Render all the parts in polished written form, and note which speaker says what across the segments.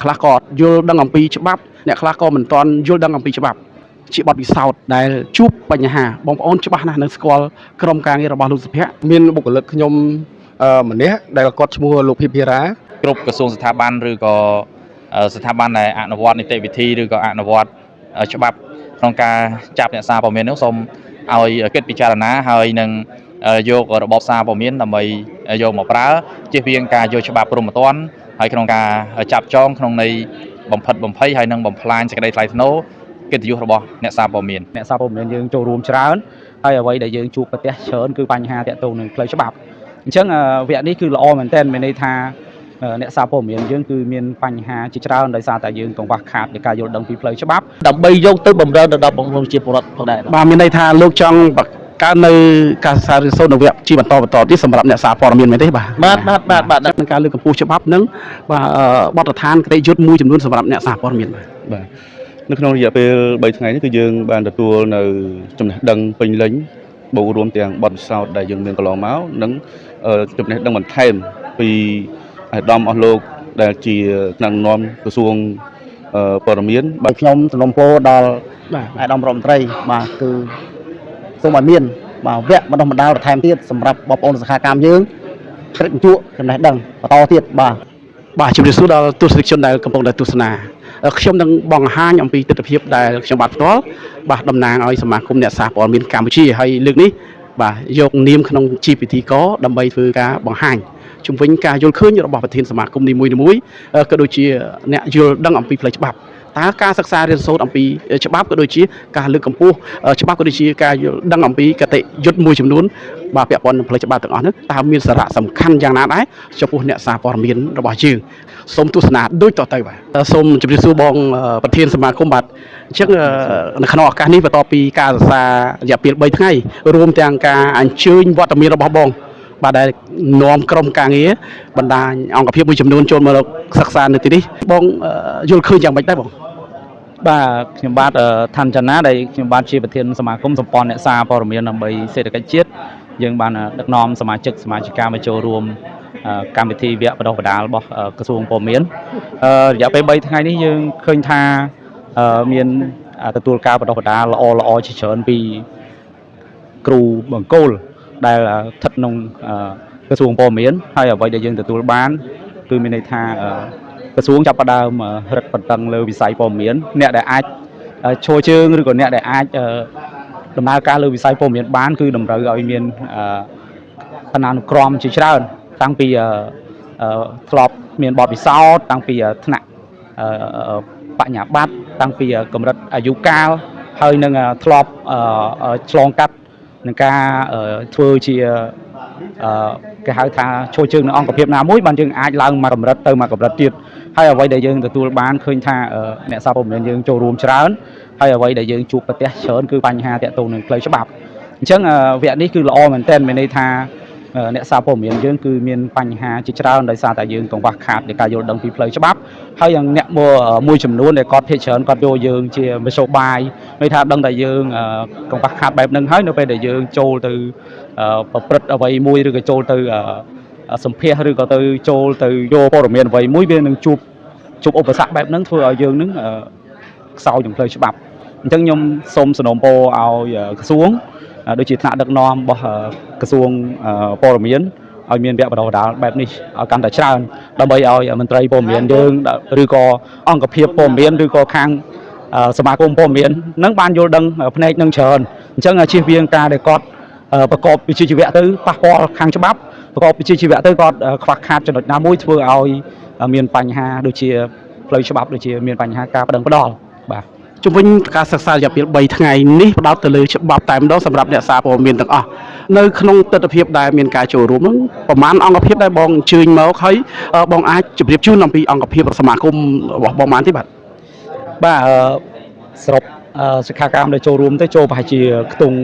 Speaker 1: ខ្លះក៏អត់យល់ដឹងអំពីច្បាប់អ្នកខ្លះក៏មិនទាន់យល់ដឹងអំពីច្បាប់ជាបទពិសោធន៍ដែលជួបបញ្ហាបងប្អូនច្បាស់ណាស់នឹងស្គាល់ក្រុមការងាររបស់លោកសុភ័ក្រ
Speaker 2: មានបុគ្គលិកខ្ញុំម្នាក់ដែលគាត់ឈ្មោះលោកភិភិរា
Speaker 3: គ្រប់ក្រសួងស្ថាប័នឬក៏ស្ថាប័នដែលអនុវត្តនីតិវិធីឬក៏អនុវត្តច្បាប់ក្នុងការចាប់អ្នកសារព័ត៌មាននោះសូមឲ្យគិតពិចារណាហើយនឹងយករបបសារព័ត៌មានដើម្បីយកមកប្រើជៀសវាងការយកច្បាប់ព្រហ្មទណ្ឌហើយក្នុងការចាប់ចងក្នុងន័យបំផិតបំភ័យហើយនឹងបំផ្លាញសេចក្តីថ្លៃថ្នូរកិត្តិយសរបស់អ្នកសារព័ត៌មាន
Speaker 4: អ្នកសារព័ត៌មានយើងចូលរួមច្រើនហើយអ្វីដែលយើងជួបប្រទះច្រើនគឺបញ្ហាតាក់ទងនឹងផ្លូវច្បាប់អញ្ចឹងវគ្គនេះគឺល្អមែនទែនមានន័យថាអ្នកសារព័ត៌មានយើងគឺមានបញ្ហាជាច្រើនដោយសារតែយើងកង្វះខាតនៃការយល់ដឹងពីផ្លូវច្បាប់
Speaker 5: ដើម្បីយកទៅបំរើទៅដល់បងប្អូនជាពលរដ្ឋផងដែរ
Speaker 1: បាទមានន័យថាលោកចង់បង្កើននៅការសិក្សារៀនសូត្រនៅវគ្គជាបន្តបន្តទៀតសម្រាប់អ្នកសារព័ត៌មានមែនទេបាទ
Speaker 5: បាទបាទបាទបាទ
Speaker 1: នឹងការលើកកម្ពស់ច្បាប់និងបាទបទដ្ឋានគតិយុត្តមួយចំនួនសម្រាប់អ្នកសារព័ត៌មានបាទ
Speaker 6: បាទនៅក្នុងរយៈពេល3ថ្ងៃនេះគឺយើងបានទទួលនៅចំណេះដឹងពេញលេញបូករួមទាំងបទពិសោធន៍ដែលយើងមានកន្លងមកនិងចំណេះដឹងបន្ថែមពីអាយដាមអស់លោកដែលជាថ្នាក់ដឹកនាំក្រសួងព័ត៌មានបាទ
Speaker 7: ខ្ញុំសំណូមពរដល់
Speaker 1: បាទ
Speaker 7: ឯកឧត្តមរដ្ឋមន្ត្រីបាទគឺសូមឲ្យមានបាទវគ្គបណ្ដុះបណ្ដាលបន្ថែមទៀតសម្រាប់បងប្អូនសិក្ខាកាមយើងក្រឹតជក់ចំណេះដឹងបន្តទៀតបាទ
Speaker 1: បាទជម្រាបសួរដល់ទស្សនិកជនដែលកំពុងតែទស្សនាខ្ញុំនឹងបង្ហាញអំពីទស្សនវិជ្ជាដែលខ្ញុំបាទផ្ទាល់បាទតំណាងឲ្យសមាគមអ្នកសារព័ត៌មានកម្ពុជាហើយលើកនេះបាទយកនាមក្នុងជាពិធីករដើម្បីធ្វើការបង្ហាញជំវិញការយល់ឃើញរបស់ប្រធានសមាគមនីមួយៗក៏ដូចជាអ្នកយល់ដឹងអំពីផ្លូវច្បាប់តើការសិក្សារៀនសូត្រអំពីច្បាប់ក៏ដូចជាការលើកកម្ពស់ច្បាប់ក៏ដូចជាការយល់ដឹងអំពីគតិយុត្តមួយចំនួនបាទពាក់ព័ន្ធនឹងផ្លូវច្បាប់ទាំងអស់នោះតើមានសារៈសំខាន់យ៉ាងណាដែរចំពោះអ្នកសារព័ត៌មានរបស់យើងសូមទស្សនាដូចតទៅបាទសូមជម្រាបសួរបងប្រធានសមាគមបាទអញ្ចឹងនៅក្នុងឱកាសនេះបន្ទាប់ពីការសរសើររយៈពេល3ថ្ងៃរួមទាំងការអញ្ជើញវត្តមានរបស់បងបាទដែលនាំក្រុមការងារបណ្ដាញអង្គភាពមួយចំនួនចូលមកសិក្សានៅទីនេះបងយល់ឃើញយ៉ាងម៉េចដែរបង
Speaker 4: បាទខ្ញុំបាទឋានចនាដែលខ្ញុំបាទជាប្រធានសមាគមសម្ព័ន្ធអ្នកសារព័ត៌មានដើម្បីសេដ្ឋកិច្ចជាតិយើងបានដឹកនាំសមាជិកសមាជិកាមកចូលរួមកម្មវិធីវគ្គបណ្ដុះបណ្ដាលរបស់ក្រសួងព័ត៌មានរយៈពេល3ថ្ងៃនេះយើងឃើញថាមានទទួលការបណ្ដុះបណ្ដាលល្អល្អជាច្រើនពីគ្រូបង្គោលដែលស្ថិតក្នុងក្រសួងព័ត៌មានហើយអ្វីដែលយើងទទួលបានគឺមានន័យថាក្រសួងចាប់ផ្ដើមរឹតបន្តឹងលើវិស័យព័ត៌មានអ្នកដែលអាចឈរជើងឬក៏អ្នកដែលអាចដំណើរការលើវិស័យព័ត៌មានបានគឺតម្រូវឲ្យមានបណ្ណានុក្រមជាច្រើនតាំងពីធ្លាប់មានបទពិសោធន៍តាំងពីថ្នាក់បញ្ញាបត្រតាំងពីកម្រិតអាយុកាលហើយនឹងធ្លាប់ឆ្លងកាត់នឹងការធ្វើជាគេហៅថាឈរជើងនៅអង្គភាពណាមួយបានយើងអាចឡើងមកកម្រិតទៅមកកម្រិតទៀតហើយអ្វីដែលយើងទទួលបានឃើញថាអ្នកសារព័ត៌មានយើងចូលរួមច្រើនហើយអ្វីដែលយើងជួបប្រទះច្រើនគឺបញ្ហាតាក់ទងនឹងផ្លូវច្បាប់អញ្ចឹងវគ្គនេះគឺល្អមែនទែនមានន័យថាអ្នកសារព័ត៌មានយើងគឺមានបញ្ហាជាច្រើនដោយសារតែយើងកង្វះខាតនៃការយល់ដឹងពីផ្លូវច្បាប់ហើយយ៉ាងអ្នកមួយចំនួនដែលគាត់ភាគច្រើនគាត់យកយើងជាមធ្យោបាយមានថាដឹងតែយើងកង្វះខាតបែបហ្នឹងហើយនៅពេលដែលយើងចូលទៅប្រព្រឹត្តអ្វីមួយឬក៏ចូលទៅសម្ភាសឬក៏ទៅចូលទៅយកព័ត៌មានអ្វីមួយវានឹងជួបឧបសគ្គបែបហ្នឹងធ្វើឲ្យយើងនឹងខ្សោយក្នុងផ្លូវច្បាប់អញ្ចឹងខ្ញុំសូមសំណូមពរឲ្យក្រសួងដូចជាថ្នាក់ដឹកនាំរបស់ក្រសួងព័ត៌មានឲ្យមានវគ្គបណ្ដុះបណ្ដាលបែបនេះឲ្យកាន់តែច្រើនដើម្បីឲ្យមន្ត្រីព័ត៌មានយើងឬក៏អង្គភាពព័ត៌មានឬក៏ខាងសមាគមព័ត៌មាននឹងបានយល់ដឹងផ្នែកនឹងច្រើនអញ្ចឹងជៀសវាងការដែលគាត់ប្រកបវិជ្ជាជីវៈទៅប៉ះពាល់ខាងច្បាប់ប្រកបវិជ្ជាជីវៈទៅគាត់ខ្វះខាតចំណុចណាមួយធ្វើឲ្យមានបញ្ហាដូចជាផ្លូវច្បាប់ដូចជាមានបញ្ហាការប្តឹងផ្តល់បាទ
Speaker 1: ជំវិញការសិក្សារយៈពេល3ថ្ងៃនេះផ្ដោតទៅលើច្បាប់តែម្ដងសម្រាប់អ្នកសារព័ត៌មានទាំងអស់នៅក្នុងទស្សនវិជ្ជាដែលមានការចូលរួមហ្នឹងប្រមាណអង្គភាពដែលបងអញ្ជើញមកហើយបងអាចជម្រាបជូនអំពីអង្គភាពសមាគមរបស់បងបានទេបាទ
Speaker 4: បាទសរុបសិក្ខាកាមដែលចូលរួមទៅចូលប្រហែលជាខ្ទង់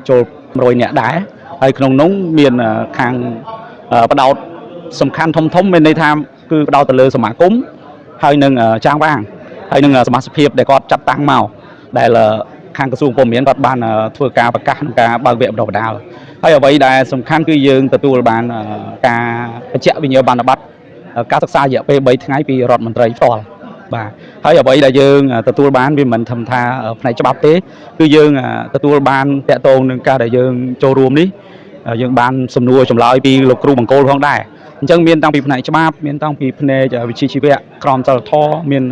Speaker 4: ចូល100នាក់ដែរហើយក្នុងនោះមានខាងបដោតសំខាន់ធំធំមានន័យថាគឺបដោតទៅលើសមាគមហើយនឹងចាងវាងហើយនឹងសមាជិកភាពដែលគាត់ចាត់តាំងមកដែលខាងក្រសួងព័ត៌មានគាត់បានធ្វើការប្រកាសក្នុងការបើកវគ្គបណ្ដុះបណ្ដាលហើយអ្វីដែលសំខាន់គឺយើងទទួលបានការបញ្ជាក់វិញ្ញាបនបត្រ ការសិក្សារយៈពេល3ថ្ងៃពីរដ្ឋមន្ត្រីផ្ទាល់បាទហើយអ្វីដែលយើងទទួលបានវាមិនធម្មតាផ្នែកច្បាប់ទេគឺយើងទទួលបានតាក់ទងនឹងការដែលយើងចូលរួមនេះយើងបានសំណួរចម្លើយពីលោកគ្រូបង្គោលផងដែរអញ្ចឹងមានតាំងពីផ្នែកច្បាប់មានតាំងពីផ្នែកវិជ្ជាជីវៈក្រមសីលធម៌មាន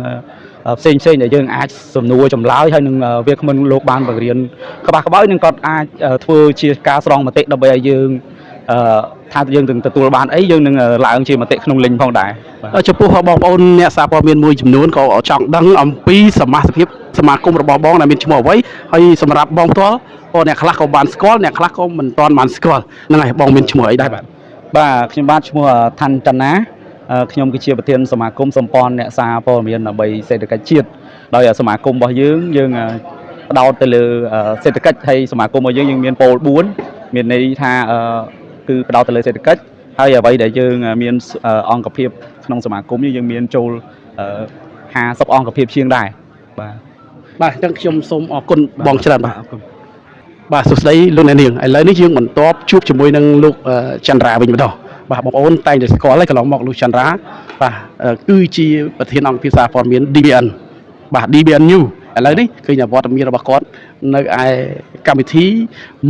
Speaker 4: ផ្សេងផ្សេងដែលយើងអាចសំណួរចម្លើយហើយនឹងវាគ្មិនលោកបានបង្រៀនក្បាស់ក្បោយនឹងគាត់អាចធ្វើជាការស្រង់មតិដើម្បីឲ្យយើងអឺថាយើងនឹងទទួលបានអីយើងនឹងឡើងជាមតិក្នុងលិញផងដែរបាទ
Speaker 1: ចំពោះបងប្អូនអ្នកសារព័ត៌មានមួយចំនួនក៏ចង់ដឹងអំពីសមាជិកភាពសមាគមរបស់បងដែលមានឈ្មោះអ្វីហើយសម្រាប់បងផ្ទាល់ក៏អ្នកខ្លះក៏បានស្គាល់អ្នកខ្លះក៏មិនទាន់បានស្គាល់ហ្នឹងហើយបងមានឈ្មោះអីដែរបាទ
Speaker 4: បាទខ្ញុំបាទឈ្មោះឋានចន្ទនាខ្ញុំគឺជាប្រធានសមាគមសម្ព័ន្ធអ្នកសារព័ត៌មានដើម្បីសេដ្ឋកិច្ចជាតិដោយសមាគមរបស់យើងយើងផ្ដោតទៅលើសេដ្ឋកិច្ចហើយសមាគមរបស់យើងយើងមានប៉ូល4មានន័យថាគឺផ្ដោតទៅលើសេដ្ឋកិច្ចហើយអ្វីដែលយើងមានអង្គភាពក្នុងសមាគមនេះយើងមានចូល50អង្គភាពជាងដែរបាទ
Speaker 1: បាទអញ្ចឹងខ្ញុំសូមអរគុណបងច្រើនបាទ
Speaker 4: អរគុណ
Speaker 1: បាទសួស្តីលោកអ្នកនាងឥឡូវនេះយើងបន្តជួបជាមួយនឹងលោកចន្ទ្រាវិញម្ដងបាទបងប្អូនតែងតែស្គាល់ហើយកន្លងមកលោកចន្ទ្រាបាទគឺជាប្រធានអង្គភាពសារព័ត៌មាន DBN បាទ DBN News ឥឡូវនេះឃើញតែវត្តមានរបស់គាត់នៅឯកម្មវិធី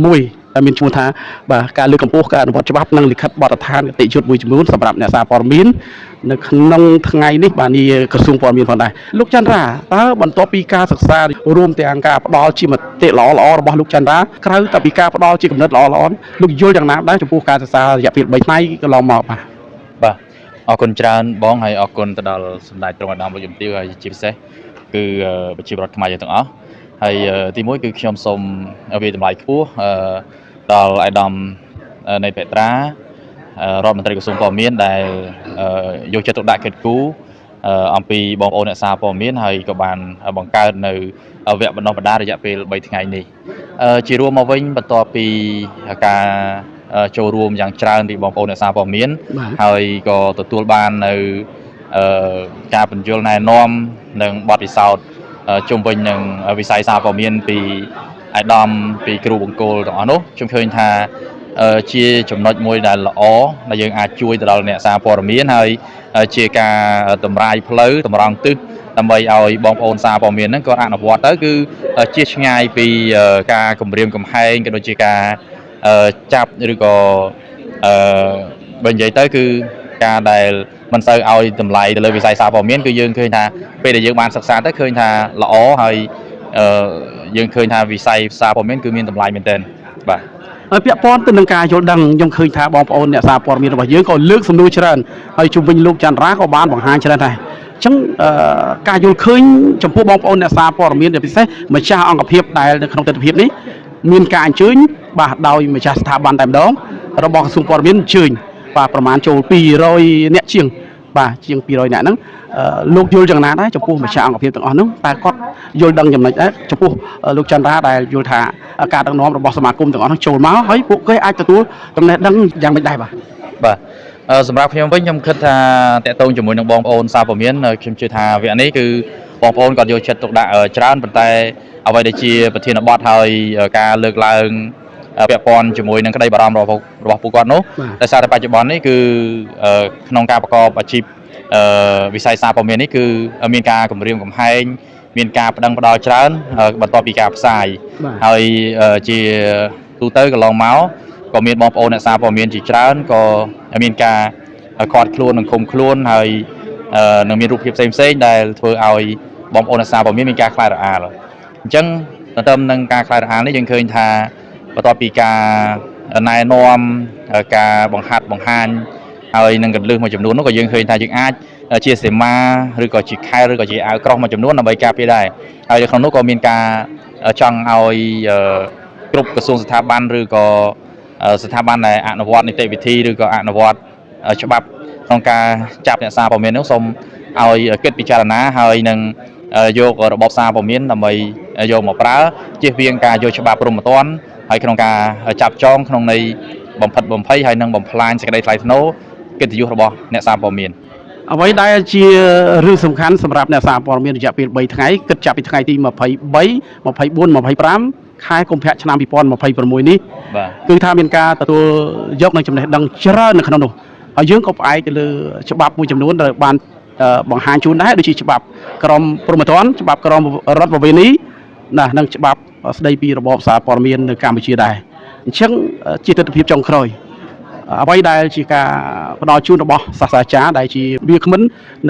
Speaker 1: មួយដែលមានឈ្មោះថាបាទការលើកកម្ពស់ការអនុវត្តច្បាប់និងលិខិតបទដ្ឋានគតិយុត្តមួយចំនួនសម្រាប់អ្នកសារព័ត៌មាននៅក្នុងថ្ងៃនេះបាទនេះក្រសួងព័ត៌មានផងដែរលោកចន្ទ្រាតើបន្ទាប់ពីការសិក្សារួមទាំងការផ្ដល់ជាមតិល្អៗរបស់លោកចន្ទ្រាក្រៅតែពីការផ្ដល់ជាគំនិតល្អៗលោកយល់យ៉ាងណាដែរចំពោះការសិក្សារយៈពេល3ថ្ងៃកន្លងមកបាទ
Speaker 3: បាទអរគុណច្រើនបងហើយអរគុណទៅដល់សម្ដេចទ្រង់ឧត្តមលោកជំទាវហើយជាពិសេសគឺប្រជាពលរដ្ឋខ្មែរយើងទាំងអស់ហើយទីមួយគឺខ្ញុំសូមវាយតម្លៃខ្ពស់ដល់ឯកឧត្តមនៃពេត្រារដ្ឋមន្ត្រីក្រសួងព័ត៌មានដែលយកចិត្តទុកដាក់គិតគូរអំពីបងប្អូនអ្នកសារព័ត៌មានហើយក៏បានបង្កើតនៅវគ្គបណ្ដុះបណ្ដាលរយៈពេល3ថ្ងៃនេះជារួមមកវិញបន្ទាប់ពីការចូលរួមយ៉ាងច្រើនពីបងប្អូនអ្នកសារព័ត៌មាន
Speaker 1: បាទ
Speaker 3: ហើយក៏ទទួលបាននៅការបញ្យល់ណែនាំនិងបទពិសោធន៍ជុំវិញនឹងវិស័យសារព័ត៌មានពីឯកឧត្តមពីគ្រូបង្គោលទាំងអស់នោះខ្ញុំឃើញថាជាចំណុចមួយដែលល្អដែលយើងអាចជួយទៅដល់អ្នកសារព័ត៌មានហើយជាការតម្រាយផ្លូវតម្រង់ទិសដើម្បីឲ្យបងប្អូនសារព័ត៌មានហ្នឹងគាត់អនុវត្តទៅគឺជាឆ្ងាយពីការគំរាមកំហែងក៏ដូចជាការចាប់ឬក៏អឺបើនិយាយទៅគឺការដែលមិនសូវឲ្យតម្លៃទៅលើវិស័យសារព័ត៌មានគឺយើងឃើញថាពេលដែលយើងបានសិក្សាទៅឃើញថាល្អហើយអឺយើងឃើញថាវិស័យសារព័ត៌មានគឺមានតម្លៃមែនទែនបាទ
Speaker 1: ហើយពាក់ព័ន្ធទៅនឹងការយល់ដឹងខ្ញុំឃើញថាបងប្អូនអ្នកសារព័ត៌មានរបស់យើងក៏លើកសំណួរច្រើនហើយជុំវិញលោកចន្ទ្រាក៏បានបង្ហាញច្រើនដែរអញ្ចឹងការយល់ឃើញចំពោះបងប្អូនអ្នកសារព័ត៌មានជាពិសេសម្ចាស់អង្គភាពដែលនៅក្នុងទស្សនវិជ្ជានេះមានការអញ្ជើញបាទដោយម្ចាស់ស្ថាប័នតែម្ដងរបស់ក្រសួងព័ត៌មានអញ្ជើញបាទប្រមាណចូល200អ្នកជាងបាទជាង200អ្នកហ្នឹងលោកយល់យ៉ាងណាដែរចំពោះម្ចាស់អង្គភាពទាំងអស់ហ្នឹងតើគាត់យល់ដឹងចំណុចដែរចំពោះលោកចន្ទ្រាដែលយល់ថាការដឹកនាំរបស់សមាគមទាំងអស់ហ្នឹងចូលមកហើយពួកគេអាចទទួលចំណេះដឹងយ៉ាងម៉េចដែរបាទ
Speaker 3: បាទសម្រាប់ខ្ញុំវិញខ្ញុំគិតថាតកតងជាមួយនឹងបងប្អូនសារព័ត៌មានខ្ញុំជឿថាវគ្គនេះគឺបងប្អូនគាត់យកចិត្តទុកដាក់ច្រើនប៉ុន្តែអ្វីដែលជាប្រធានបទហើយការលើកឡើងពាក់ព័ន្ធជាមួយនឹងក្តីបារម្ភរបស់ពួកគាត់នោះ
Speaker 1: បាទ
Speaker 3: ដោយសារតែបច្ចុប្បន្ននេះគឺក្នុងការប្រកបអាជីពវិស័យសារព័ត៌មាននេះគឺមានការគំរាមកំហែងមានការប្តឹងផ្តល់ច្រើនបន្ទាប់ពីការផ្សាយ
Speaker 1: បាទ
Speaker 3: ហើយជាទូទៅកន្លងមកក៏មានបងប្អូនអ្នកសារព័ត៌មានជាច្រើនក៏មានការឃាត់ខ្លួននិងឃុំខ្លួនហើយនឹងមានរូបភាពផ្សេងៗដែលធ្វើឲ្យបងប្អូនអ្នកសារព័ត៌មានមានការខ្លាចរអាលអញ្ចឹងទន្ទឹមនឹងការខ្លាចរអាលនេះយើងឃើញថាបន្ទាប់ពីការណែនាំការបង្ហាត់បង្ហាញហើយនឹងកន្លឹះមួយចំនួននោះក៏យើងឃើញថាយើងអាចជាសេមាឬក៏ជាខែលឬក៏ជាអាវក្រោះមួយចំនួនដើម្បីការពារដែរហើយនៅក្នុងនោះក៏មានការចង់ឲ្យគ្រប់ក្រសួងស្ថាប័នឬក៏ស្ថាប័នដែលអនុវត្តនីតិវិធីឬក៏អនុវត្តច្បាប់ក្នុងការចាប់អ្នកសារព័ត៌មាននោះសូមឲ្យគិតពិចារណាហើយនឹងយករបបសារព័ត៌មានដើម្បីយកមកប្រើជៀសវាងការយកច្បាប់ព្រហ្មទណ្ឌហើយក្នុងការចាប់ចងក្នុងន័យបំផិតបំភ័យហើយនឹងបំផ្លាញសេចក្តីថ្លៃថ្នូរកិត្តិយសរបស់អ្នកសារព័ត៌មាន
Speaker 1: អ្វីដែលជារឿងសំខាន់សម្រាប់អ្នកសារព័ត៌មានរយៈពេល3ថ្ងៃគិតចាប់ពីថ្ងៃទី23 24 25ខែកុម្ភៈឆ្នាំ2026នេះ
Speaker 3: បាទ
Speaker 1: គឺថាមានការទទួលយកនៅចំណេះដឹងច្រើននៅក្នុងនោះ ហើយយើងក៏ផ្អែកទៅលើច្បាប់មួយចំនួនដែលបានបង្ហាញជូនដែរដូចជាច្បាប់ក្រមព្រហ្មទណ្ឌច្បាប់ក្រមរដ្ឋប្រវេណីណានិងច្បាប់ស្តីពីរបបសារព័ត៌មាននៅកម្ពុជាដែរអញ្ចឹងជាទស្សនវិជ្ជាចុងក្រោយអ្វីដែលជាការផ្ដល់ជូនរបស់សាស្ត្រាចារ្យដែលជាវាគ្មិន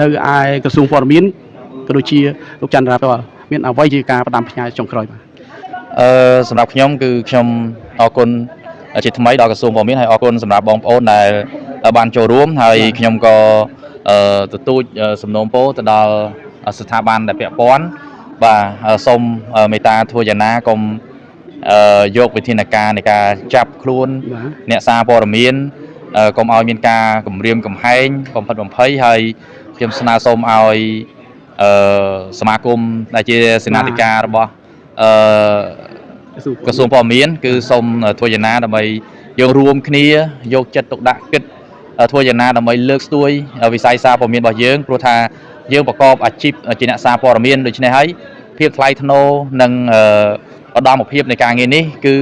Speaker 1: នៅឯក្រសួងព័ត៌មានក៏ដូចជាលោកច័ន្ទរាផ្ទាល់មានអ្វីជាការផ្ដាំផ្ញើចុងក្រោយបាទ
Speaker 3: សម្រាប់ខ្ញុំគឺខ្ញុំអរគុណជាថ្មីដល់ក្រសួងព័ត៌មានហើយអរគុណសម្រាប់បងប្អូនដែលបានចូលរួមហើយខ្ញុំក៏ទទូចសំណូមពរទៅដល់ស្ថាប័នដែលពាក់ព័ន្ធបាទសូមមេត្តាធ្វើយ៉ាងណាកុំយកវិធានការនៃការចាប់ខ្លួន
Speaker 1: បាទ
Speaker 3: អ្នកសារព័ត៌មានកុំឲ្យមានការគំរាមកំហែងបំផិតបំភ័យហើយខ្ញុំស្នើសូមឲ្យសមាគមដែលជាសេនាធិការរបស់អឺក្រសួងព័ត៌មានគឺសូមធ្វើយ៉ាងណាដើម្បីយើងរួមគ្នាយកចិត្តទុកដាក់គិតធ្វើយ៉ាងណាដើម្បីលើកស្ទួយវិស័យសារព័ត៌មានរបស់យើងព្រោះថាយើងប្រកបអាជីពជាអ្នកសារព័ត៌មានដូច្នេះហើយភាពថ្លៃថ្នូរនិងឧត្តមភាពនៃការងារនេះគឺ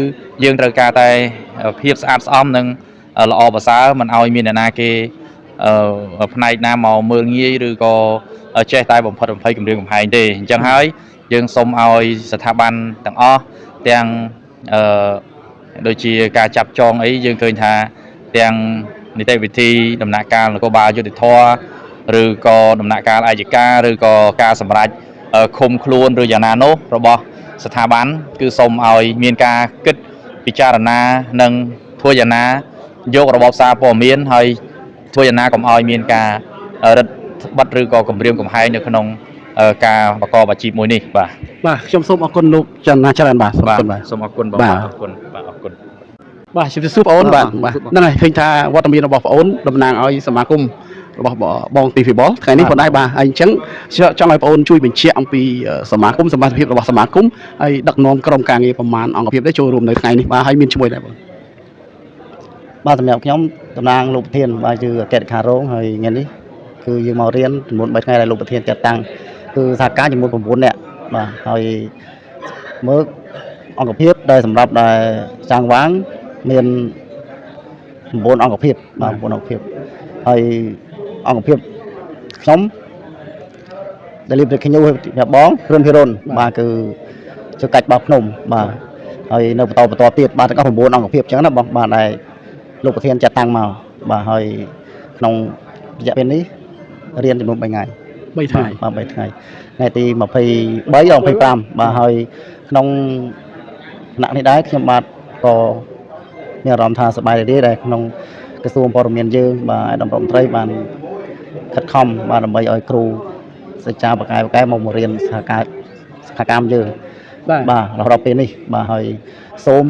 Speaker 3: យើងត្រូវការតែភាពស្អាតស្អំនិងល្អប្រសើរមិនឲ្យមានអ្នកណាគេផ្នែកណាមកមើលងាយឬក៏ចេះតែបំផិតបំភ័យគំរាមកំហែងទេអញ្ចឹងហើយយើងសូមឲ្យស្ថាប័នទាំងអស់ទាំងអឺដូចជាការចាប់ចងអីយើងឃើញថាទាំងនីតិវិធីដំណាក់កាលនគរបាលយុត្តិធម៌ឬក៏ដំណាក់កាលអយ្យការឬក៏ការសម្រេចឃុំខ្លួនឬយ៉ាងណានោះរបស់ស្ថាប័នគឺសូមឲ្យមានការគិតពិចារណានិងធ្វើយ៉ាងណាយករបបសារព័ត៌មានហើយធ្វើយ៉ាងណាកុំឲ្យមានការរឹតបន្តឹងឬក៏គំរាមកំហែងនៅក្នុងការប្រកបអាជីពមួយនេះបាទ
Speaker 1: បាទខ្ញុំសូមអរគុណលោកចន្ទណាច្រើនបាទសូមអរគុណបាទ
Speaker 3: សូមអរគុណបង
Speaker 1: បាទ
Speaker 3: អរគុណបាទអរគុណ
Speaker 1: បាទជម្រាបសួរបងអូនបាទបាទហ្នឹងហើយឃើញថាវត្តមានរបស់បងអូនតំណាងឲ្យសមាគមរបស់បងទីភិបលថ្ងៃនេះបងដែរបាទហើយអញ្ចឹងចង់ឲ្យបងអូនជួយបញ្ជាក់អំពីសមាគមសមាជិកភាពរបស់សមាគមហើយដឹកនាំក្រុមការងារប្រមាណអង្គភាពដែរចូលរួមនៅថ្ងៃនេះបាទហើយមានឈ្មោះដែរបង
Speaker 7: បាទសម្រាប់ខ្ញុំតំណាងលោកប្រធានបាទគឺអគ្គលេខារងហើយថ្ងៃនេះគឺយើងមករៀនចំនួន3ថ្ងៃដែលលោកប្រធានចាត់តាំងគឺសហការចំនួន9នាក់បាទហើយមើលអង្គភាពដែលសម្រាប់ដែលចាងវាងមាន9អង្គភាពបាទ9អង្គភាពហើយអង្គភាពខ្ញុំដែលលីបខ្ញុំឲ្យបងរឿនភិរុនបាទគឺជាកាច់បោះភ្នំបាទហើយនៅបន្តបន្តទៀតបាទទាំងអស់9អង្គភាពអញ្ចឹងណាបងបាទដែល លោកប្រធានចាត់តាំងមកបាទហើយក្នុងរយៈពេលនេះរៀនចំនួន3ថ្ងៃ
Speaker 1: 3ថ្ងៃ
Speaker 7: បាទ3ថ្ងៃថ្ងៃទី23ដល់25បាទហើយក្នុងថ្នាក់នេះដែរខ្ញុំបាទក៏មានអារម្មណ៍ថាសប្បាយរីករាយដែលក្នុងក្រសួងព័ត៌មានយើងបាទឯកឧត្តមរដ្ឋមន្ត្រីបានខិតខំបាទដើម្បីឲ្យគ្រូសិច្ចាបកាយបកែមកបង្រៀនសហការសហកម្មយើង
Speaker 1: បាទ
Speaker 7: បាទរហូតដល់ពេលនេះបាទហើយសូម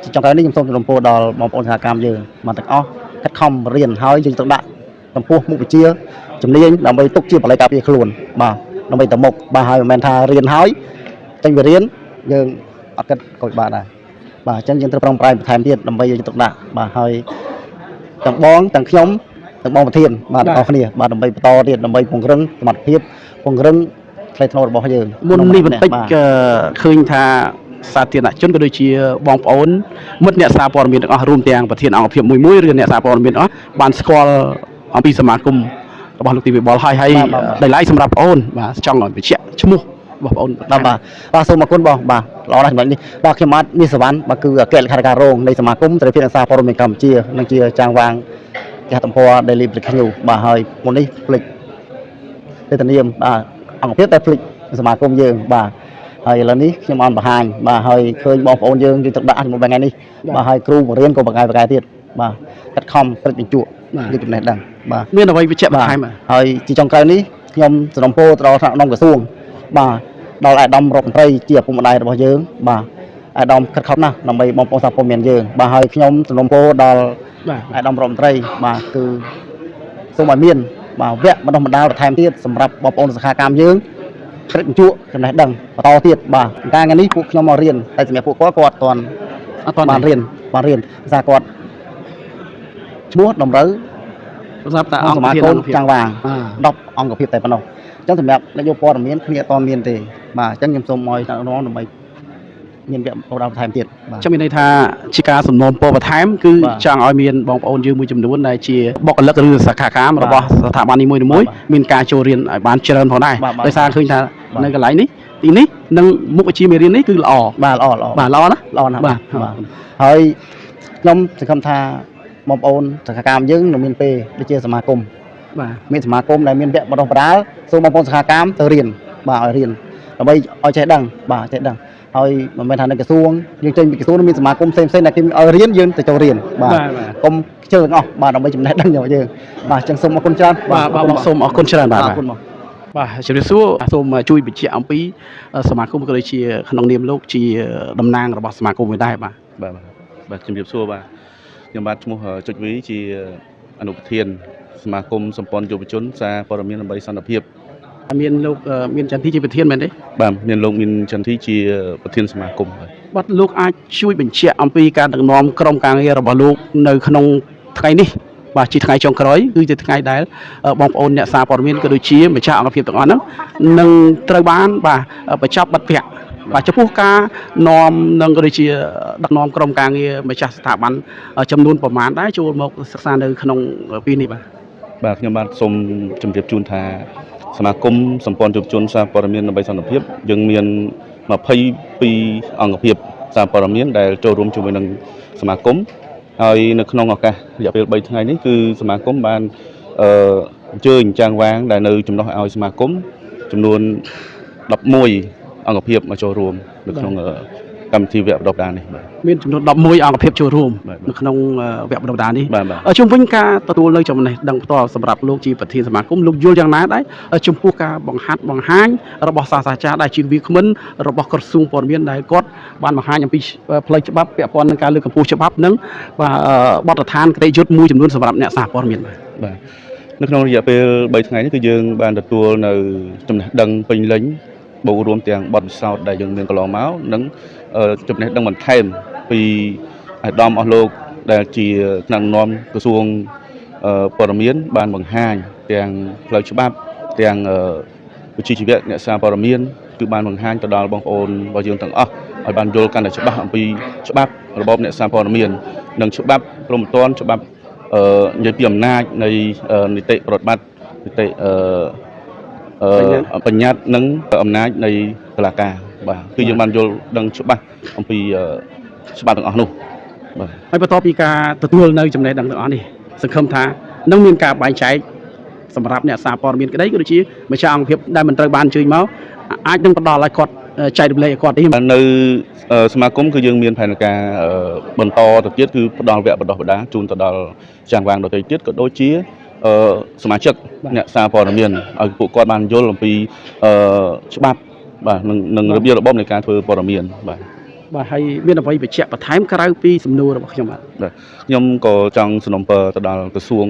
Speaker 7: ជាចុងក្រោយនេះខ្ញុំសូមជម្រាបពរដល់បងប្អូនសហកម្មយើងបាទទាំងអស់ខិតខំរៀនហើយយើងត្រូវដាក់ចំពោះមុខវិជ្ជាជំនាញដើម្បីទុកជាបល័យការពារខ្លួនបាទដើម្បីទៅមុខបាទហើយមិនមែនថារៀនហើយចេញពីរៀនយើងអត់គិតក៏ពិបាកដែរបាទអញ្ចឹងយើងត្រូវប្រឹងប្រែងបន្ថែមទៀតដើម្បីយើងទុកដាក់បាទហើយទាំងបងទាំងខ្ញុំទាំងបងប្រធានបាទទាំងអស់គ្នាបាទដើម្បីបន្តទៀតដើម្បីពង្រឹងសមត្ថភាពពង្រឹងថ្លៃថ្នូររបស់យើង
Speaker 1: មុននេះបន្តិច
Speaker 7: បាទ
Speaker 1: ឃើញថាសាធារណជនក៏ដូចជាបងប្អូនមិត្តអ្នកសារព័ត៌មានទាំងអស់រួមទាំងប្រធានអង្គភាពមួយមួយឬអ្នកសារព័ត៌មានទាំងអស់បានស្គាល់អំពីសមាគមរបស់លោកទីវិបុលហើយហើយ
Speaker 7: បាទបាទ
Speaker 1: ដោយឡែកសម្រាប់បងអូនបាទចង់ឲ្យបញ្ជាក់ឈ្មោះរបស់បងអូន
Speaker 7: បាទបាទបាទសូមអរគុណបងបាទល្អណាស់ចំណុចនេះបាទខ្ញុំបាទមាសសវណ្ណបាទគឺអគ្គលេខាធិការរងនៃសមាគមសេរីភាពអ្នកសារព័ត៌មានកម្ពុជានិងជាចាងវាងគេហទំព័រ Daily Breaking News បាទហើយមុននេះភ្លេចទេតានាមបាទអង្គភាពតែភ្លេចសមាគមយើងបាទហើយឥឡូវនេះខ្ញុំអនបង្ហាញបាទហើយឃើញបងប្អូនយើងយើងទឹកដាក់ជាមួយថ្ងៃនេះបាទហើយគ្រូបង្រៀនក៏បង្កាយបង្កាយទៀតបាទកាត់ខំព្រឹកបញ្ជក់
Speaker 1: បាទ
Speaker 7: យកចំណេះដឹងបាទ
Speaker 1: មានអ្វីបញ្ជាក់បន្ថែមបាទ
Speaker 7: ហើយជាចុងក្រោយនេះខ្ញុំសំណូមពរទៅដល់ថ្នាក់ក្នុងក្រសួងបាទដល់ឯកឧត្តមរដ្ឋមន្ត្រីជាឪពុកម្ដាយរបស់យើងបាទឯកឧត្តមខិតខំណាស់ដើម្បីបងប្អូនសហព័ន្ធមានយើងបាទហើយខ្ញុំសំណូមពរដល់
Speaker 1: បាទ
Speaker 7: ឯកឧត្តមរដ្ឋមន្ត្រីបាទគឺសូមឲ្យមានបាទវគ្គបណ្ដុះបណ្ដាលបន្ថែមទៀតសម្រាប់បងប្អូនសហកម្មយើងព្រឹកបញ្ជក់ចំណេះដឹងបន្តទៀតបាទការថ្ងៃនេះពួកខ្ញុំមករៀនតែសម្រាប់ពួកគាត់គាត់អត់ទាន់
Speaker 1: អត់ទាន់
Speaker 7: បានរៀនបានរៀនភាសាគាត់ឈ្មោះតម្រូវ
Speaker 1: សម្រាប់តែ
Speaker 7: ក្នុង
Speaker 1: អង្គ
Speaker 7: សមាគម
Speaker 1: ប្រធានអង្គភាព
Speaker 7: ចាងវាង
Speaker 1: បាទ
Speaker 7: 10អង្គភាពតែប៉ុណ្ណោះអញ្ចឹងសម្រាប់នយោបាយព័ត៌មានគ្នាអត់ទាន់មានទេបាទអញ្ចឹងខ្ញុំសូមឲ្យថ្នាក់ដឹកនាំដើម្បី មានវគ្គបណ្ដុះបន្ថែមទៀតបាទ
Speaker 1: ចាំមានន័យថាជាការសំណូមពរបន្ថែមគឺ
Speaker 7: បាទ
Speaker 1: ចង់ឲ្យមានបងប្អូនយើងមួយចំនួនដែលជាបុគ្គលិកឬសាខាកាម
Speaker 7: បាទ
Speaker 1: របស់ស្ថាប័ននីមួយៗ
Speaker 7: បាទ
Speaker 1: មានការចូលរៀនឲ្យបានច្រើនផងដែរ
Speaker 7: បាទបាទ
Speaker 1: ដោយសារឃើញថា
Speaker 7: បាទ
Speaker 1: នៅកន្លែងនេះទីនេះនិងមុខវិជ្ជាមេរៀននេះគឺល្អ
Speaker 7: បាទល្អល្អ
Speaker 1: បាទល្អណាស់
Speaker 7: ល្អណាស់
Speaker 1: បាទ
Speaker 7: បាទហើយខ្ញុំសង្ឃឹមថាបងប្អូនសហកាមយើងនឹងមានពេលដូចជាសមាគម
Speaker 1: បាទ
Speaker 7: មានសមាគមដែលមានវគ្គបណ្ដុះបណ្ដាលសូមបងប្អូនសហកាមទៅរៀនបាទឲ្យរៀនដើម្បីឲ្យចេះដឹងបាទចេះដឹងហើយមិនមែនថានៅក្រសួងយើងចេញពីក្រសួងនឹងមានសមាគមផ្សេងៗដែលគេឲ្យរៀនយើងទៅចូលរៀនបាទ
Speaker 1: បាទបាទ
Speaker 7: កុំខ្ជិលទាំងអស់បាទដើម្បីចំណេះដឹងរបស់យើងបាទអញ្ចឹងសូមអរគុណច្រើន
Speaker 1: បាទបាទបងសូមអរគុណច្រើនបាទ
Speaker 7: អរគុណបង
Speaker 1: បាទជម្រាបសួរសូមជួយបញ្ជាក់អំពីសមាគមក៏ដូចជាក្នុងនាមលោកជាតំណាងរបស់សមាគមមួយដែរបាទ
Speaker 6: បាទបាទបាទជំរាបសួរបាទខ្ញុំបាទឈ្មោះចុចវីជាអនុប្រធានសមាគមសម្ព័ន្ធយុវជនសារព័ត៌មានដើម្បីសន្តិភាព
Speaker 1: មានលោកមានចន្ទធីជាប្រធានមែនទេ
Speaker 6: បាទមានលោកមានចន្ទធីជាប្រធានសមាគមបាទ
Speaker 1: បាទលោកអាចជួយបញ្ជាក់អំពីការដឹកនាំក្រុមការងាររបស់លោកនៅក្នុងថ្ងៃនេះបាទជាថ្ងៃចុងក្រោយគឺជាថ្ងៃដែលបងប្អូនអ្នកសារព័ត៌មានក៏ដូចជាម្ចាស់អង្គភាពទាំងអស់ហ្នឹងនឹងត្រូវបានបាទបញ្ចប់បទវគ្គបាទចំពោះការនាំនិងក៏ដូចជាដឹកនាំក្រុមការងារម្ចាស់ស្ថាប័នចំនួនប្រមាណដែរចូលមកសិក្សានៅក្នុងពេលនេះបាទ
Speaker 6: បាទខ្ញុំបាទសូមជម្រាបជូនថាសមាគមសម្ព័ន្ធយុវជនសារព័ត៌មានដើម្បីសន្តិភាពយើងមាន22អង្គភាពសារព័ត៌មានដែលចូលរួមជាមួយនឹងសមាគមហើយនៅក្នុងឱកាសរយៈពេល3ថ្ងៃនេះគឺសមាគមបានអឺអញ្ជើញចាងវាងដែលនៅចំណុះឲ្យសមាគមចំនួន11អង្គភាពមកចូលរួមនៅក្នុងកម្មវិធីវគ្គបណ្ដុះបណ្ដាលនេះបាទ
Speaker 1: មានចំនួន11អង្គភាពចូលរួម
Speaker 6: បាទ
Speaker 1: នៅក្នុងវគ្គបណ្ដុះបណ្ដាលនេះ
Speaker 6: បាទបាទ
Speaker 1: ជុំវិញការទទួលនៅចំណេះដឹងផ្ទាល់សម្រាប់លោកជាប្រធានសមាគមលោកយល់យ៉ាងណាដែរចំពោះការបង្ហាត់បង្ហាញរបស់សាស្ត្រាចារ្យដែលជាវាគ្មិនរបស់ក្រសួងព័ត៌មានដែលគាត់បានបង្ហាញអំពីផ្លូវច្បាប់ពាក់ព័ន្ធនឹងការលើកកម្ពស់ច្បាប់និងបាទបទដ្ឋានគតិយុត្តមួយចំនួនសម្រាប់អ្នកសារព័ត៌មានបាទ
Speaker 6: បាទនៅក្នុងរយៈពេល3ថ្ងៃនេះគឺយើងបានទទួលនៅចំណេះដឹងពេញលេញបូករួមទាំងបទពិសោធន៍ដែលយើងមានកន្លងមកនិងចំណេះដឹងបន្ថែមពីអាដាមអស់លោកដែលជាថ្នាក់ដឹកនាំក្រសួងព័ត៌មានបានបង្ហាញទាំងផ្លូវច្បាប់ទាំងវិជ្ជាជីវៈអ្នកសារព័ត៌មានគឺបានបង្ហាញទៅដល់បងប្អូនរបស់យើងទាំងអស់ឲ្យបានយល់កាន់តែច្បាស់អំពីច្បាប់របបអ្នកសារព័ត៌មាននិងច្បាប់ព្រហ្មទណ្ឌច្បាប់ និយាយពីអំណាចនៃនីតិប្រតិបត្តិនីតិអឺអឺបញ្ញត្តិនិងអំណាចនៃតុលាការបាទគឺយើងបានយល់ដឹងច្បាស់អំពីច្បាប់ទាំងអស់នោះបាទ
Speaker 1: ហើយបន្ទាប់ពីការទទួលនៅចំណេះដឹងទាំងអស់នេះសង្ឃឹមថានឹងមានការបែងចែកសម្រាប់អ្នកសារព័ត៌មានក្តីក៏ដូចជាម្ចាស់អង្គភាពដែលមិនត្រូវបានអញ្ជើញមកអាចនឹងផ្ដល់ឲ្យគាត់ចែករំលែកឲ្យគាត់នេះ
Speaker 6: នៅសមាគមគឺយើងមានផែនការបន្តទៅទៀតគឺផ្ដល់វគ្គបណ្ដុះបណ្ដាលជូនទៅដល់ចាងវាងដទៃទៀតក៏ដូចជាសមាជិកអ្នកសារព័ត៌មានឲ្យពួកគាត់បានយល់អំពីច្បាប់បាទនឹងរបៀបរបបនៃការធ្វើព័ត៌មានបាទ
Speaker 1: បាទហើយមានអ្វីបញ្ជាក់បន្ថែមក្រៅពីសំណួររបស់ខ្ញុំបាទ
Speaker 6: ខ្ញុំក៏ចង់សំណូមពរទៅដល់ក្រសួង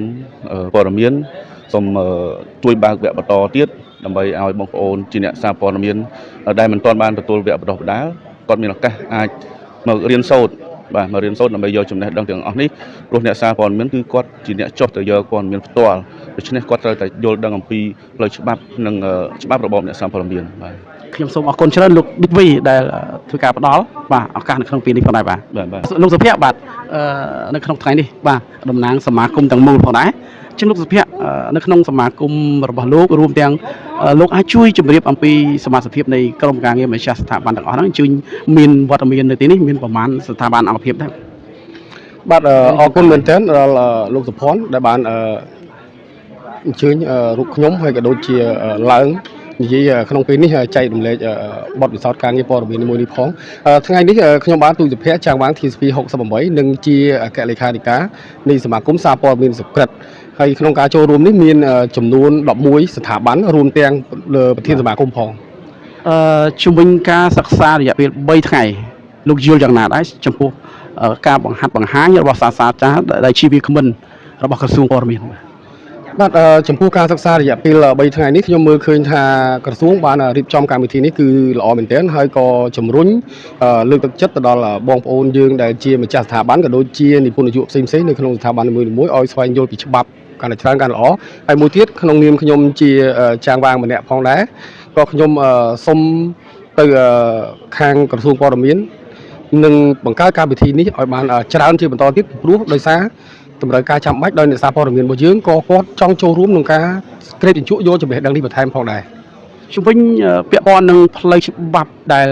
Speaker 6: ព័ត៌មានសូមជួយបើកវគ្គបន្តទៀតដើម្បីឲ្យបងប្អូនជាអ្នកសារព័ត៌មានដែលមិនទាន់បានទទួលវគ្គបណ្ដុះបណ្ដាលគាត់មានឱកាសអាចមករៀនសូត្របាទមករៀនសូត្រដើម្បីយកចំណេះដឹងទាំងអស់នេះព្រោះអ្នកសារព័ត៌មានគឺគាត់ជាអ្នកចុះទៅយកព័ត៌មានផ្ទាល់ដូច្នេះគាត់ត្រូវតែយល់ដឹងអំពីផ្លូវច្បាប់និងច្បាប់របបអ្នកសារព័ត៌មានបាទ
Speaker 1: ខ្ញុំសូមអរគុណច្រើនលោកឌិតវីដែលធ្វើការផ្ដល់បាទឱកាសនៅក្នុងពេលនេះផងដែរបាទ
Speaker 6: បាទបាទ
Speaker 1: លោកសុភ័ក្របាទនៅក្នុងថ្ងៃនេះបាទតំណាងសមាគមទាំងមូលផងដែរជាងលោកសុភ័ក្រនៅក្នុងសមាគមរបស់លោករួមទាំងលោកអាចជួយជម្រាបអំពីសមាជិកភាពនៃក្រុមការងារម្ចាស់ស្ថាប័នទាំងអស់ហ្នឹងអញ្ជើញមានវត្តមាននៅទីនេះមានប្រមាណស្ថាប័នអង្គភាពដែរ
Speaker 2: បាទអរគុណមែនទែនដល់លោកសុភ័ណ្ឌដែលបានអញ្ជើញរូបខ្ញុំហើយក៏ដូចជាឡើងនិយាយក្នុងពេលនេះចែករំលែកបទពិសោធន៍ការងារព័ត៌មានមួយនេះផងថ្ងៃនេះខ្ញុំបានទូចសុភ័ក្រចាងវាង TSP 68និងជាអគ្គលេខាធិការនៃសមាគមសារព័ត៌មានសុក្រិតហើយក្នុងការចូលរួមនេះមានចំនួន11ស្ថាប័នរួមទាំងប្រធានសមាគមផង
Speaker 1: ជំវិញការសិក្សារយៈពេល3ថ្ងៃលោកយល់យ៉ាងណាដែរចំពោះការបង្ហាត់បង្ហាញរបស់សាស្ត្រាចារ្យដែលជាវាគ្មិនរបស់ក្រសួងព័ត៌មានបាទ
Speaker 2: បាទចំពោះការសិក្សារយៈពេល3ថ្ងៃនេះខ្ញុំមើលឃើញថាក្រសួងបានរៀបចំកម្មវិធីនេះគឺល្អមែនទែនហើយក៏ជំរុញលើកទឹកចិត្តទៅដល់បងប្អូនយើងដែលជាម្ចាស់ស្ថាប័នក៏ដូចជានិពន្ធនាយកផ្សេងៗនៅក្នុងស្ថាប័ននីមួយៗឲ្យស្វែងយល់ពីច្បាប់កាន់តែច្រើនកាន់តែល្អហើយមួយទៀតក្នុងនាមខ្ញុំជាចាងវាងម្នាក់ផងដែរក៏ខ្ញុំសូមទៅខាងក្រសួងព័ត៌មាន នឹងបង្កើតកម្មវិធីនេះឲ្យបានច្រើនជាបន្តទៀតព្រោះដោយសារតម្រូវការចាំបាច់ដោយអ្នកសារព័ត៌មានរបស់យើងក៏គាត់ចង់ចូលរួមក្នុងការក្រេបជញ្ជក់យកចំណេះដឹងនេះបន្ថែមផងដែរ
Speaker 1: ជំវិញពាក់ព័ន្ធនឹងផ្លូវច្បាប់ដែល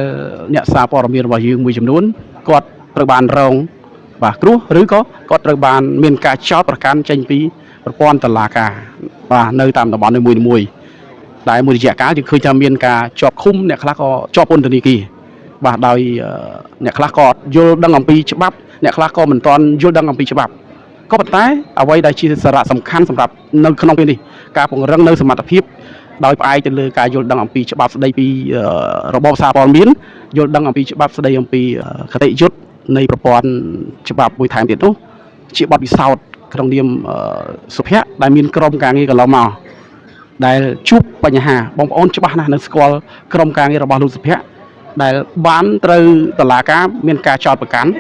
Speaker 1: អ្នកសារព័ត៌មានរបស់យើងមួយចំនួនគាត់ត្រូវបានរងបាទគ្រោះឬក៏គាត់ត្រូវបានមានការចោទប្រកាន់ចេញពីប្រព័ន្ធតុលាការបាទនៅតាមតំបន់នីមួយៗដែលមួយរយៈកាលយើងឃើញថាមានការជាប់ឃុំអ្នកខ្លះក៏ជាប់ពន្ធនាគារបាទដោយអ្នកខ្លះក៏អត់យល់ដឹងអំពីច្បាប់អ្នកខ្លះក៏មិនទាន់យល់ដឹងអំពីច្បាប់ក៏ប៉ុន្តែអ្វីដែលជាសារៈសំខាន់សម្រាប់នៅក្នុងពេលនេះការពង្រឹងនៅសមត្ថភាព ដោយផ្អែកទៅលើការយល់ដឹងអំពីច្បាប់ស្តីពីរបបសារព័ត៌មានយល់ដឹងអំពីច្បាប់ស្តីអំពីគតិយុត្តនៃប្រព័ន្ធច្បាប់មួយថែមទៀតនោះជាបទពិសោធន៍ក្នុងនាមសុភ័ក្រដែលមានក្រុមការងារកន្លងមកដែលជួបបញ្ហាបងប្អូនច្បាស់ណាស់នឹងស្គាល់ក្រុមការងាររបស់លោកសុភ័ក្រដែលបានត្រូវតុលាការមានការចោទប្រកាន់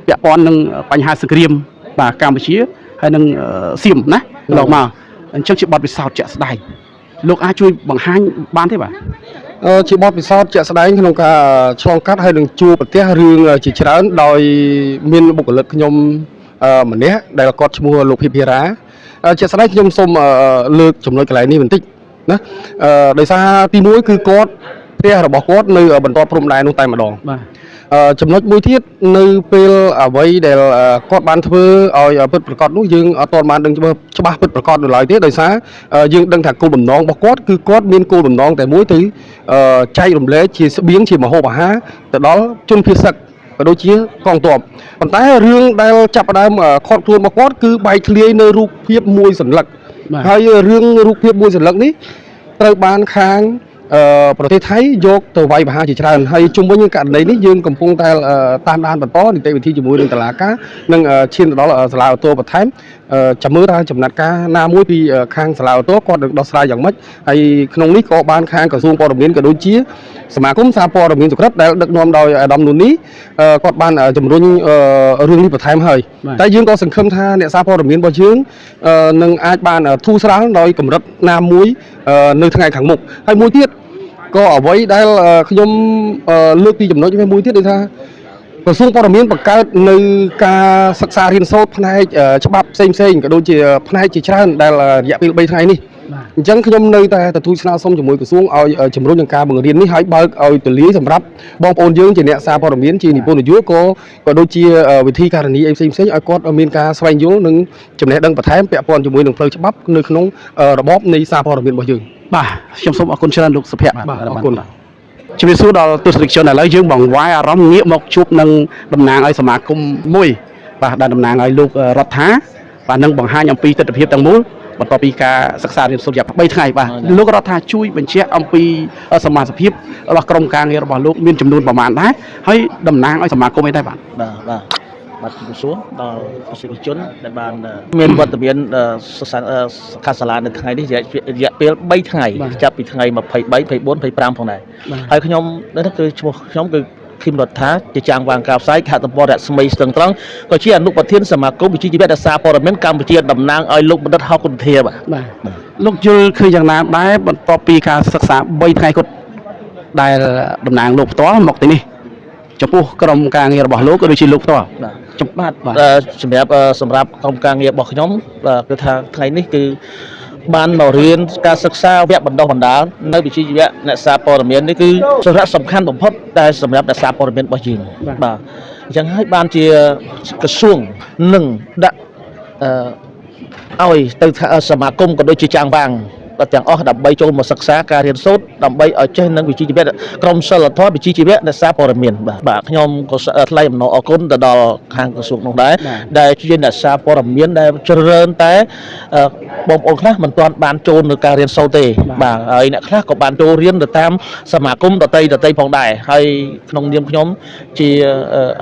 Speaker 1: ពាក់ព័ន្ធនឹងបញ្ហាសង្គ្រាមបាទកម្ពុជាហើយនឹងសៀមណាកន្លងមកអញ្ចឹងជាបទពិសោធន៍ជាក់ស្ដែង លោកអាចជួយបង្ហាញបានទេបាទ
Speaker 2: ជាបទពិសោធន៍ជាក់ស្ដែងក្នុងការឆ្លងកាត់ហើយនឹងជួបប្រទះរឿងជាច្រើនដោយមានបុគ្គលិកខ្ញុំម្នាក់ដែលគាត់ឈ្មោះលោកភិភិរាជាក់ស្ដែងខ្ញុំសូមលើកចំណុចកន្លែងនេះបន្តិចណាដោយសារទីមួយគឺគាត់ផ្ទះរបស់គាត់នៅបន្ទាត់ព្រំដែននោះតែម្ដង
Speaker 1: បាទ
Speaker 2: ចំណុចមួយទៀតនៅពេលអ្វីដែលគាត់បានធ្វើឲ្យពិតប្រាកដនោះយើងអត់ទាន់បានដឹងច្បាស់ពិតប្រាកដនៅឡើយទេដោយសារយើងដឹងថាគោលបំណងរបស់គាត់គឺគាត់មានគោលបំណងតែមួយទៅចែករំលែកជាស្បៀងជាម្ហូបអាហារទៅដល់ជនភៀសសឹកក៏ដូចជាកងទ័ពប៉ុន្តែរឿងដែលចាប់ផ្ដើមខត់ខ្លួនរបស់គាត់គឺបែកធ្លាយនៅរូបភាពមួយសន្លឹក
Speaker 1: បាទ
Speaker 2: ហើយរឿងរូបភាពមួយសន្លឹកនេះត្រូវបានខាងប្រទេសថៃយកទៅវាយប្រហារជាច្រើនហើយជុំវិញនឹងករណីនេះយើងកំពុងតែតាមដានបន្តនីតិវិធីជាមួយនឹងតុលាការនិងឈានទៅដល់សាលាឧទ្ធរណ៍បន្ថែមចាំមើលថាចំណាត់ការណាមួយពីខាងសាលាឧទ្ធរណ៍គាត់នឹងដោះស្រាយយ៉ាងម៉េចហើយក្នុងនេះក៏បានខាងក្រសួងព័ត៌មានក៏ដូចជាសមាគមសារព័ត៌មានសុក្រិតដែលដឹកនាំដោយអាដាមនូនីគាត់បានជំរុញរឿងនេះបន្ថែមហើយ
Speaker 1: បាទ
Speaker 2: តែយើងក៏សង្ឃឹមថាអ្នកសារព័ត៌មានរបស់យើងនឹងអាចបានធូរស្រាលដោយកម្រិតណាមួយនៅថ្ងៃខាងមុខហើយមួយទៀតក៏អ្វីដែលខ្ញុំលើកពីចំណុចនេះមួយទៀតគឺថាក្រសួងព័ត៌មានបង្កើតនៅការសិក្សារៀនសូត្រផ្នែកច្បាប់ផ្សេងៗក៏ដូចជាផ្នែកជាច្រើនដែលរយៈពេល3ថ្ងៃនេះ
Speaker 1: បាទ
Speaker 2: អញ្ចឹងខ្ញុំនៅតែទទូចស្នើសុំជាមួយក្រសួងឲ្យជំរុញនឹងការបង្រៀននេះឲ្យបើកឲ្យទូលាយសម្រាប់បងប្អូនយើងជាអ្នកសារព័ត៌មានជានិពន្ធនយោបាយក៏ដូចជាវិធីការនីអីផ្សេងៗឲ្យគាត់មានការស្វែងយល់និងចំណេះដឹងបន្ថែមពាក់ព័ន្ធជាមួយនឹងផ្លូវច្បាប់នៅក្នុងរបបនៃសារព័ត៌មានរបស់យើង
Speaker 1: បាទខ្ញុំសូមអរគុណច្រើនលោកសុភ័ក្រ
Speaker 2: បាទអរគុណ
Speaker 1: ជំរាបសួរដល់ទស្សនិកជនឥឡូវយើងបង្វែរអារម្មណ៍ងាកមកជួបនឹងតំណាងឲ្យសមាគមមួយបាទដែលតំណាងឲ្យលោករដ្ឋាបាទនឹងបង្ហាញអំពីទស្សនវិជ្ជាទាំងមូលបន្ទាប់ពីការសិក្សារៀនសូត្ររយៈពេល3ថ្ងៃបាទលោករដ្ឋាជួយបញ្ជាក់អំពីសមាជិករបស់ក្រុមការងាររបស់លោកមានចំនួនប្រមាណដែរហើយតំណាងឲ្យសមាគមអីដែរបាទ
Speaker 5: បាទបាទបាទជំរាបសួរដល់ប្រជាជនដែលបានមានវត្តមានសិក្សាសិក្ខាសាលានៅថ្ងៃនេះរយៈពេល3ថ្ងៃចាប់ពីថ្ងៃ23 24 25ផងដែរហើយខ្ញុំនេះគឺឈ្មោះខ្ញុំគឺឃឹមរដ្ឋាជាចាងវាងការផ្សាយខេត្តតំបន់រស្មីស្ទឹងត្រង់ក៏ជាអនុប្រធានសមាគមវិជ្ជាជីវៈសារព័ត៌មានកម្ពុជាតំណាងឲ្យលោកបណ្ឌិតហៅគុន្ធាបាទ
Speaker 1: បាទលោកយល់ឃើញយ៉ាងណាដែរបន្ទាប់ពីការសិក្សា3ថ្ងៃគត់ដែលតំណាងលោកផ្ទាល់មកទីនេះចំពោះក្រុមការងាររបស់លោកក៏ដូចជាលោកផ្ទាល់
Speaker 5: បាទ
Speaker 1: ចំ
Speaker 5: បាទ
Speaker 1: បាទ
Speaker 5: សម្រាប់សម្រាប់ក្រុមការងាររបស់ខ្ញុំបាទគឺថាថ្ងៃនេះគឺបានមករៀនការសិក្សាវគ្គបណ្ដុះបណ្ដាលនៅវិជ្ជាជីវៈអ្នកសារព័ត៌មាននេះគឺសារៈសំខាន់បំផុតដែលសម្រាប់អ្នកសារព័ត៌មានរបស់យើងបាទអញ្ចឹងហើយបានជាក្រសួងនឹងដាក់ឲ្យទៅថាសមាគមក៏ដូចជាចាងវាងទាំងអស់ដើម្បីចូលមកសិក្សាការរៀនសូត្រដើម្បីឲ្យចេះនឹងវិជ្ជាជីវៈក្រមសីលធម៌វិជ្ជាជីវៈអ្នកសារព័ត៌មានបាទបាទខ្ញុំក៏ថ្លែងអំណរអគុណទៅដល់ខាងក្រសួងនោះដែរដែលជាអ្នកសារព័ត៌មានដែលច្រើនតែបងប្អូនខ្លះមិនទាន់បានចូលនៅការរៀនសូត្រទេបាទហើយអ្នកខ្លះក៏បានចូលរៀនទៅតាមសមាគមដតីផងដែរហើយក្នុងនាមខ្ញុំជា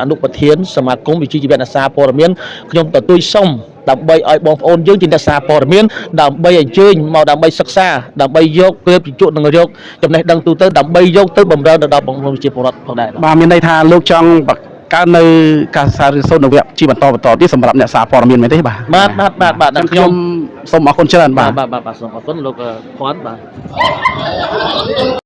Speaker 5: អនុប្រធានសមាគមវិជ្ជាជីវៈអ្នកសារព័ត៌មានខ្ញុំទទូចសុំដើម្បីឲ្យបងប្អូនយើងជាអ្នកសារព័ត៌មានដើម្បីអញ្ជើញមកដើម្បីសិក្សាដើម្បីយកគ្របជញ្ជក់និងយកចំណេះដឹងទូទៅដើម្បីយកទៅបំរើទៅដល់បងប្អូនប្រជាពលរដ្ឋផងដែរ
Speaker 1: បាទមានន័យថាលោកចង់បង្កើតនៅការសិក្សារៀនសូត្រនៅវគ្គជាបន្តបន្តទៀតសម្រាប់អ្នកសារព័ត៌មានមែនទេបាទ
Speaker 5: បាទបាទបាទបាទ
Speaker 1: ខ្ញុំខ្ញុំសូមអរគុណច្រើនបាទ
Speaker 5: បាទបាទបាទសូមអរគុណលោកភ័ណ្ឌបាទ